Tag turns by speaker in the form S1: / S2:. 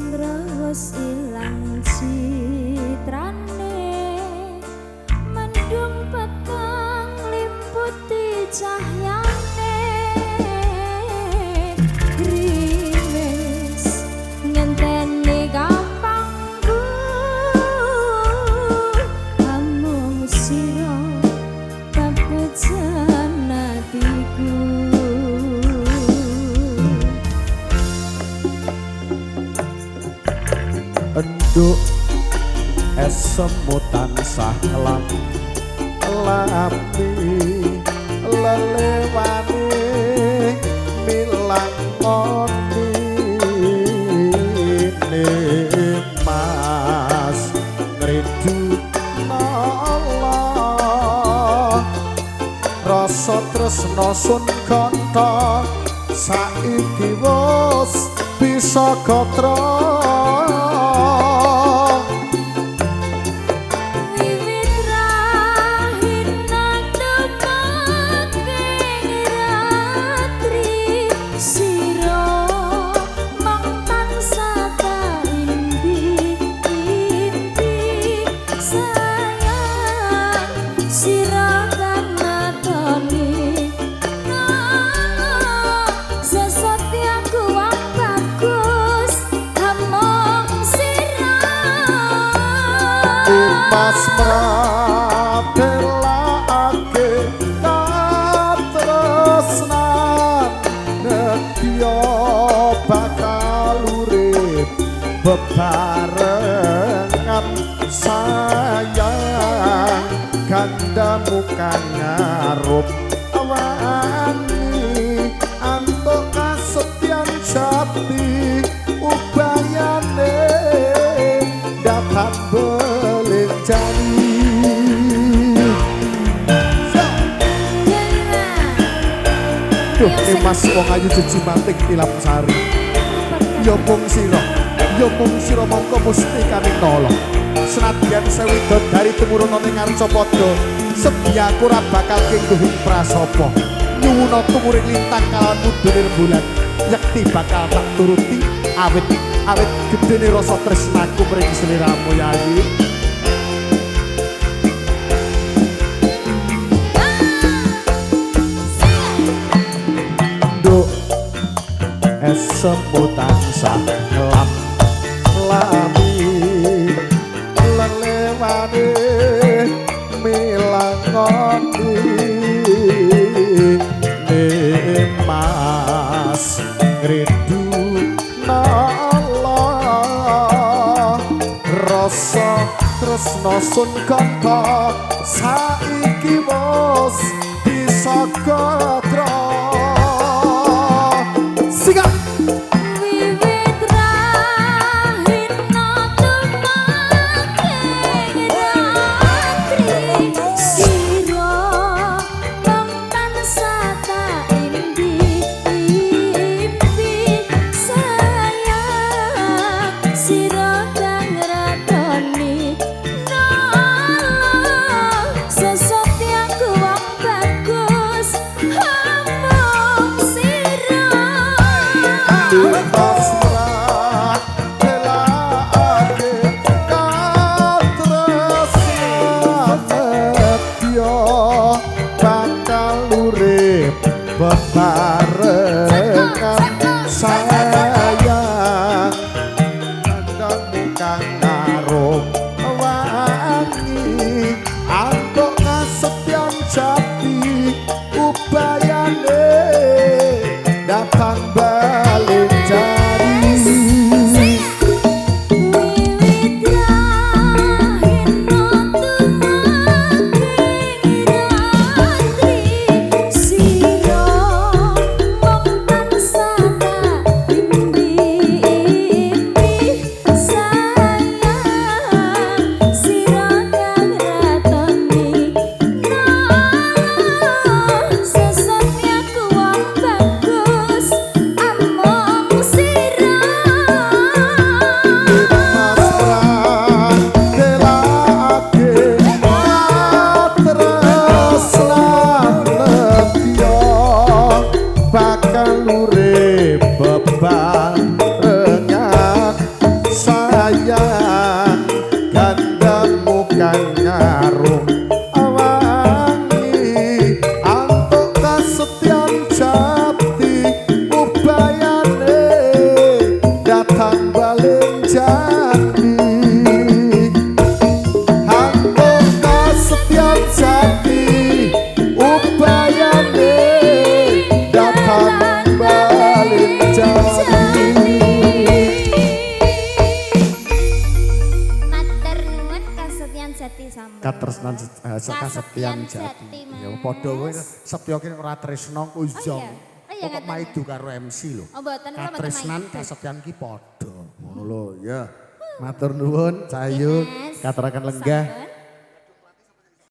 S1: Candra wis ilang citrane, mendung peteng limputi cahyane, grimis ngenteni gampangku, amung sira papejan atiku.
S2: Enduk esemu tansah lam lami lelewane milang ngoni mas ngridu Allah rasa tresna sun kantha saiki wis bisa gatra. Mas mratelake katresnan nedya bakal urip bebarengan sayang gandamu kang ngarup wani antuk kasetyan jati ubayane dapat belenjani. Duh, mas wong ayu jejimating tilam sari. Ya mung sira, ya mung sira mongko mustikaning nala. Senadyan sewidodari tumuruna ning Ngarcapada, setyaku ora bakal kengguhing prasapa. Nyuwuna tumuring lintang kalawan mudhune rembulan, yekti bakal tak turuti awit awit gedene rasa tresnaku mring sliramu Yayi. Nduk esemu tansah lam lami lelewane milangoni mas ngridu Allah rasa tresna sun kantha saiki wis bisa gatra. Siap.
S1: Wiwit rahina tumake ratri sira mung tansah tak impi impi sayang sira kang ratoni nala sesatyaku wong bagus amung sira.
S2: Pasrah telake katresnan nedya bakal urip bebarengan sayang. jati. Hanggung kasetyan jati upayane datang balik jati.
S1: Matur nuwun, kasetyan jati sampun.
S2: Katresnan, kasetyan jati.
S1: Mas.
S2: Ya padha kowe, setya ki ora tresno ku
S1: Oh
S2: zong.
S1: iya. Oh iya,
S2: Kok
S1: ngaten.
S2: maidu karo MC lho.
S1: Oh, mboten, kula mboten
S2: Katresnan
S1: maidu.
S2: Kasetyan ki padha. Ngono lho, ya. Matur nuwun, Cahayu,
S1: Mas.
S2: kateraken lenggah.
S1: Sampun.